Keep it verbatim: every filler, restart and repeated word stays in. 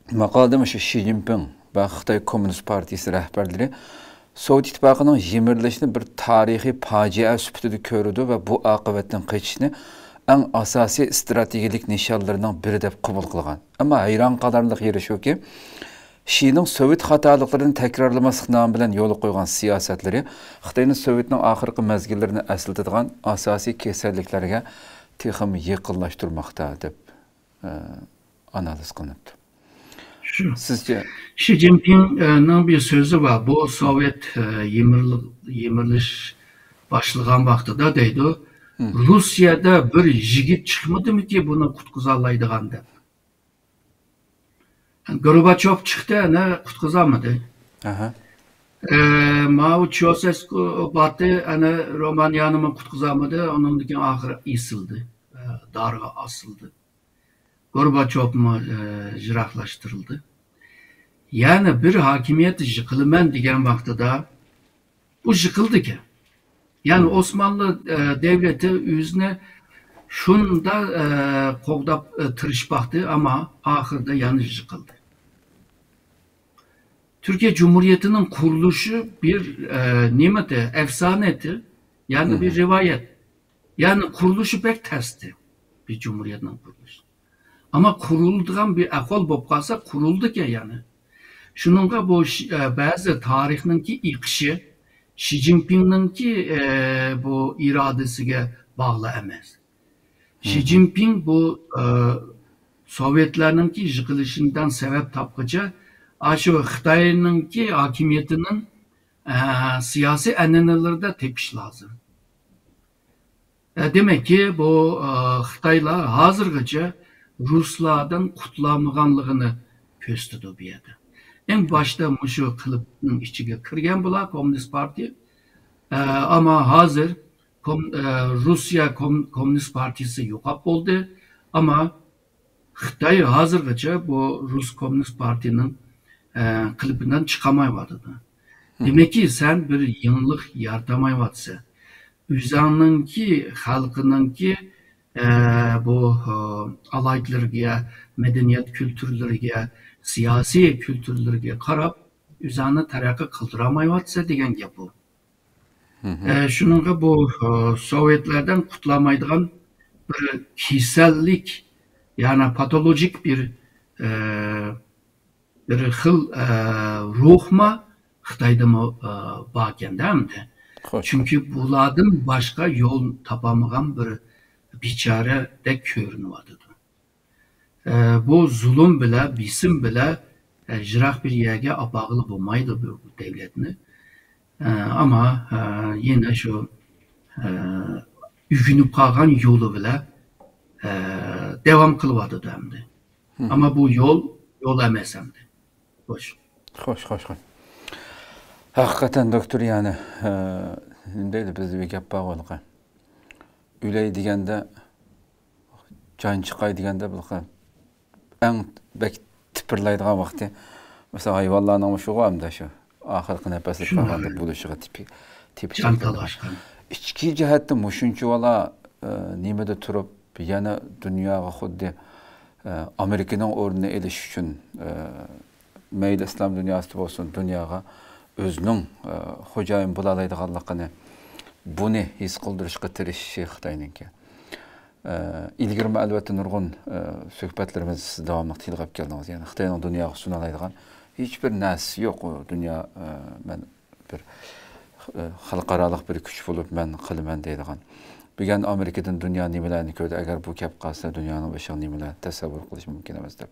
ماقالىدە مۇشۇ شى جىنپىڭ ۋە خىتاي كوممۇنىست پارتىيىسى رەھبەرلىرى سوۋېت ئىتتىپاقىنىڭ يىمىرىلىشىنى بىر تارىخىي پاجىئە سۈپىتىدە كۆرىدۇ ۋە بۇ ئاقىۋەتتىن قېچىشنى ئەڭ ئاساسىي ئىستراتېگىيەلىك نىشانلىرىنىڭ بىرى دەپ قوبۇل قىلغان. ئەمما ھەيران قالارلىق يېرى شۇكى، شىنىڭ سوۋېت خاتالىقلىرىنى تەكرارلىماسلىق نامى بىلەن يولغا قويغان سىياسەتلىرى خىتاينى سوۋېتنىڭ ئاخىرقى مەزگىللىرىنى ئەسلىتىدىغان ئاساسىي كېسەللىكلەرگە تېخىمۇ يېقىنلاشتۇرماقتا، دەپ، ئە، ئانالىز قىلىنىپتۇ. شۇ. سىزچە؟ شى جىنپىڭنىڭ بىر سۆزى بار. بۇ سوۋېت، ئە، يىمىرىل-، يىمىرىلىش باشلىغان ۋاقتىدا دەيدۇ، مم. روسىيەدە بىر يىگىت چىقمىدىمىكى بۇنى قۇتقۇزالايدىغان دەپ. گورباچوف چىقتى، ئەنە قۇتقۇزالمىدى. ئەھە. ئە، ماۋ چياۋشېسكۇ باتتى، ئەنە رومانىيەنىمۇ قۇتقۇزالمىدى. ئۇنىڭدىن كېيىن ئاخىرى ئېسىلدى. ئە، دارغا ئاسىلدى. گورباچوفمۇ، ئە، يىراقلاشتۇرۇلدى. يەنى بىر ھاكىمىيەت يىقىلىمەن دېگەن ۋاقتىدا بۇ يىقىلدىكەن. يەنى مم. ئوسمانلى، ئە، دەۋلىتى ئۆزىنى شۇنداق، ئە، قوغداپ، ئە، تىرىشىپ باقتى، ئەمما ئاخىرىدا يەنە يىقىلدى. تۈركىيە جۇمھۇرىيىتىنىڭ قۇرۇلۇشى بىر، ئە، نېمە ئىدى؟ ئەپسانە ئىدى. يەنى بىر مم. رىۋايەت. يەنى قۇرۇلۇشى بەك تەستى. بىر جۇمھۇرىيەتنىڭ قۇرۇلۇشى. ئەمما قۇرۇلىدىغان بىر ئەھۋال بولۇپ قالسا، قۇرۇلىدىكەن يەنى. شۇنىڭغا بۇ شى-، ئە، بەزى تارىخنىڭكى ئېقىشى شى جىنپىڭنىڭكى، ئە، بۇ ئىرادىسىگە باغلىق ئەمەس. شى مم. جىنپىڭ بۇ، ئە، سوۋېتلارنىڭكى يىقىلىشىدىن سەۋەب تاپقىچە، ئاشۇ خىتاينىڭكى ھاكىمىيىتىنىڭ، ئە، سىياسىي ئەنئەنىلىرىدە تېپىش لازىم. ئە، دېمەككى، بۇ، ئە، خىتايلار ھازىرغىچە رۇسلاردىن قۇتۇلالمىغانلىقىنى كۆرسىتىدۇ بۇ يەردە. ئەڭ باشتا مۇشۇ قېلىپنىڭ ئىچىگە كىرگەن بۇلار، كوممۇنىست پارتىيە. ئە، ئەمما ھازىر كوم-، ئە، روسىيە كوم-، كوممۇنىست پارتىيىسى يوقاپ بولدى. ئەمما خىتاي ھازىرغىچە بۇ رۇس كوممۇنىست پارتىيىنىڭ، ئە، قېلىپىدىن چىقالمايۋاتىدۇ. مم. دېمەككى، سەن بىر يېڭىلىق يارىتالمايۋاتىسەن. ئۆزۈڭنىڭكى خەلقىنىڭكى، ئە، بۇ، ئە، ئالاھىدىلىرىگە، مەدەنىيەت كۈلتۈرلىرىگە، سىياسىي كۈلتۈرلىرىگە قاراپ، ئۆزۈڭنى تەرەققىي قىلدۇرالمايۋاتىسەن دېگەن گەپ بۇ. مم. ئە، شۇنىڭغا بۇ، ئە، سوۋېتلەردىن قۇتۇلالمايدىغان بىر كېسەللىك، يەنى پاتولوگىك بىر، ئە، بىر خىل، ئە، روھمۇ خىتايدىمۇ، ئە، باركەندە ئەمدى. خوش. چۈنكى بۇلاردىن باشقا يول تاپالمىغان بىر بىچارىدەك كۆرۈنۈۋاتىدۇ. ئە، بۇ زۇلۇم بىلەن، بېسىم بىلەن، ئە، يىراق بىر يەرگە ئاپارغىلى بولمايدۇ بۇ دەۋلەتنى. ئە، ئەمما، ئە، يەنە شۇ، ئە، ئۆگىنىپ قالغان يولى بىلەن، ئە، داۋام قىلىۋاتىدۇ ئەمدى. مم. ئەمما بۇ يول، يول ئەمەس ئەمدى. خوش. خوش، خوش، خوش. ھەقىقەتەن، دوكتور، يەنى، ئە، نېمە دەيدۇ، بىزدە بىر گەپ بار ھېلىقى. ئۆلەي دېگەندە، جان چىقاي دېگەندە، بۇ ئەڭ بەك تىپىرلايدىغان ۋاقتى. مەسىلەن، ھايۋانلارنىڭ شۇغۇ ئەمدى شۇ ئاخىرقى نەپەسلىك شۇنداق. قالغاندا بولۇشىغا تېپى-، تېپىپ جان تالاشقان. ئىچكى جەھەتتە مۇشۇنچىۋالا، ئە، نېمىدە تۇرۇپ، يەنە دۇنياغا خۇددى، ئە، ئامېرىكىنىڭ ئورنىنى ئېلىش ئۈچۈن، ئە، مەيلى ئىسلام دۇنياسىدا بولسۇن، دۇنياغا ئۆزىنىڭ، ئە، خوجايىن بولالايدىغانلىقىنى، بۇنى ھېس قىلدۇرۇشقا تىرىشىشى خىتاينىڭكى. ئە، ئىلگىرىمۇ ئەلۋەتتە نۇرغۇن، ئە، سۆھبەتلىرىمىز سىز داۋاملىق تىلغا ئېلىپ كەلدىڭىز. يەنى خىتاينىڭ دۇنياغا سۇنالايدىغان ھېچبىر نەرسىسى يوق. ئۇ دۇنيا، ئە، مەن بىر، ئە، خەلقئارالىق بىر كۈچ بولۇپ مەن قىلىمەن دەيدىغان. بۈگۈن ئامېرىكىدىن دۇنيا نېمىلەرنى كۆردى، ئەگەر بۇ كەپ قالسا دۇنيانىڭ بېشىغا نېمىلەر تەسەۋۋۇر قىلىش مۇمكىن ئەمەس دەپ.